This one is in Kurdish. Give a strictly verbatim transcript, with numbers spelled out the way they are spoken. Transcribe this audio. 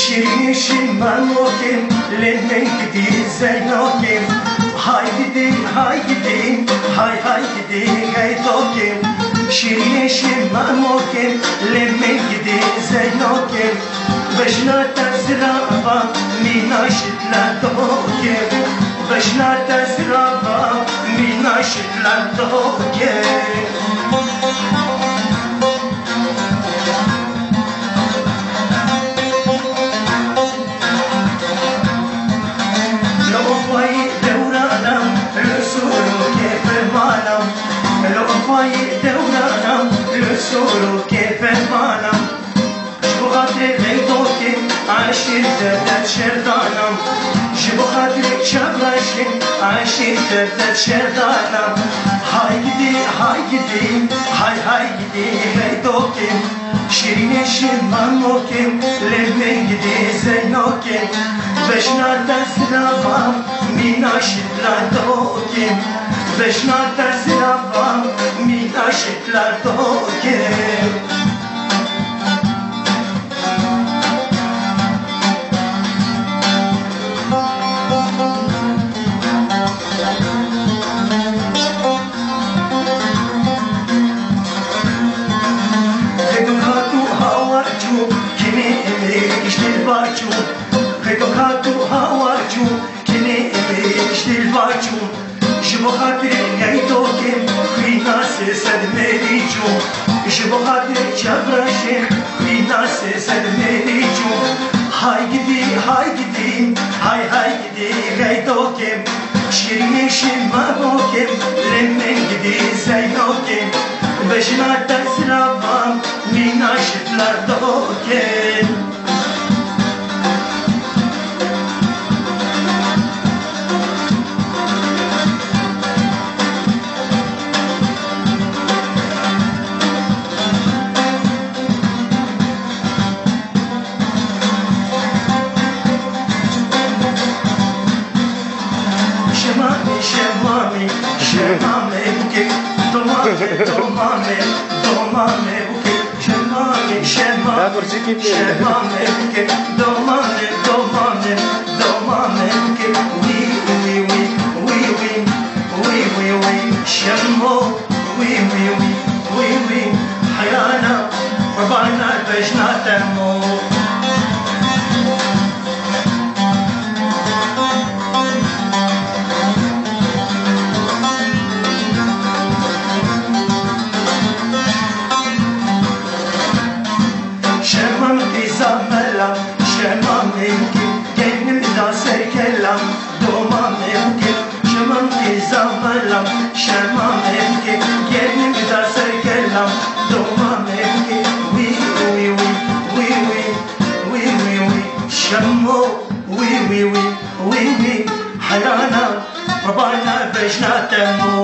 Şîrînê şîn memokim, lê min gidî zeynokim. Hay gidî, hay gidî, hay hay gidî geydokim. Şîrînê şîn memokim, lê min gidî zeynokim. Vejna te zirava, mîna şitla dokim. Vejna te zirava, mîna şitla dokim. Lo vay dewranam, lo soro ke fermanam. Lo vay dewranam, lo soro ke fermanam. Ji bo xatirê Leydokim, eşîr te şerdanam. Ji bo xatirê Çavreşîn, eşîr te şerdanam. Hay gidî, hay gidî, hay hay gidî Leydokim. Şîrînê şîn memokim, lê min gidî zeynokim. Vejna te zirava, mîna şitla dokim. Vejna te zirava, mîna şitla dokim. Xêto xatû hawa çû, kinê emrê giştê li ba çû. Xêto xatû hawa çû, kinê emrê giştê li ba çû. Ji bo xatirê Leydokim, xwîna sê sed mêrî çû. Ji bo xatirê Çavreşîn, xwîna sê sed mêrî çû. Hay gidî, hay gidî, hay hay gidî Leydokim. Şîrînê şîn memokim, lê min gidî zeynokim. Vejna te zirava, mîna şitla dokim. Şemamê, şemamê, şemamê bûkê, domamê, domamê, domamê bûkê. Şemamê, şemamê, şemamê bûkê, domamê, domamê, domamê bûkê. Wî, wî, wî, wî, wî, wî, wî, wî, şemo. Wî, wî, wî, wî, wî, heyrana, qurbana bejna te mo. Şema min qîza mela, şema min ki, geynim da ser kela, doma min ki, şema min qîza mela, şema min ki, geynim da ser kela, doma min ki, wî, wî, wî, wî, wî, wî, wî, wî, şemo, wî, wî, wî, wî, wî, heyrana, qurbana bejna te mo.